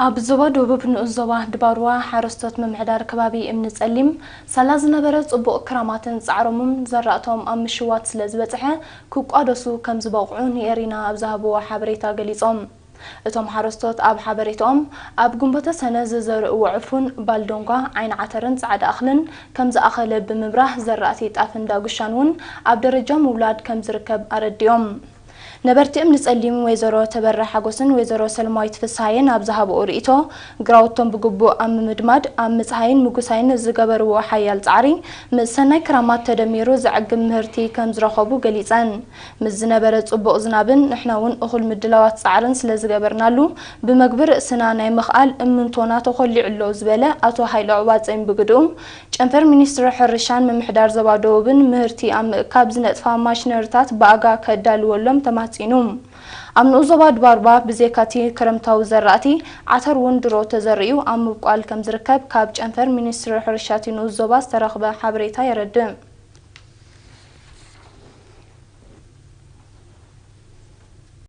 ኣብ ዞባ ደቡብ ንኡስ ዞባ ድባርዋ ሓረስቶት ምምሕዳር ከባቢ እምኒ ጸሊም ሳላ ዝነበረ ጽቡቕ ክራማትን ጻዕሮምን ዘራእቶም ኣብ ምሽዋት ስለ ዝበጽሐ ክቋደሱ ከም ዝበቕዑ ንኤሪና ኣብ ዝሃብዎ ሓበሬታ ገሊጾም። እቶም ሓረስቶት ኣብ ሓበሬታኦም ኣብ ግንቦተ ሰነ ዝዘርእዎ ዕፉን፣ ባልዶንጓ፣ ዓይኒ ዓተርን ጻዕዳ እኽልን ከም ዝኣኸለ ብምብራህ ዘራእቲ ጣፍን ዳጉሻን እውን ኣብ ደረጃ ምውላድ ከም ዝርከብ ኣረዲኦም። ነበርቲ እምኒ ጸሊም ወይዘሮ ተበራ ሓጎስን ወይዘሮ ሰልማዊት ፍስሃየን ኣብ ዝሃብኦ ርእይቶ፣ ግራውቶም ብግቡእ ኣብ ምምድማድ ኣብ ምጽሃይን ምጉሳይን ዝገበርዎ ሓያል ጻዕሪ ምስ ሰናይ ክራማት ተደሚሩ ዘዕግብ ምህርቲ ከም ዝረኸቡ ገሊጸን። ምስ ዝነበረ ጽቡቕ ዝናብን ንሕና እውን እኹል ምድላዋት ጻዕርን ስለ ዝገበርናሉ ብመግቢ ርእስና ናይ ምኽኣል እምንቶና ተኾሊዑ ኣሎ ዝበለ ኣቶ ሃይለ ዑባጸይን ብግድኡ፣ ጨንፈር ሚኒስትሪ ሕርሻን ምምሕዳር ዞባ ደቡብን ምህርቲ ኣብ ምእካብ ዝነጥፋ ማሽነሪታት ብኣጋ ከዳልወሎም ተማህጺኑ። ኣብ ንኡስ ዞባ ድባርባ ብዘይካቲ ክረምታዊ ዘራእቲ ዓተር እውን ድሮ ተዘሪኡ ኣብ ምብቋል ከም ዝርከብ ካብ ጨንፈር ሚኒስትሪ ሕርሻቲ ንኡስ ዞባ ዝተረኽበ ሓበሬታ የረድእ።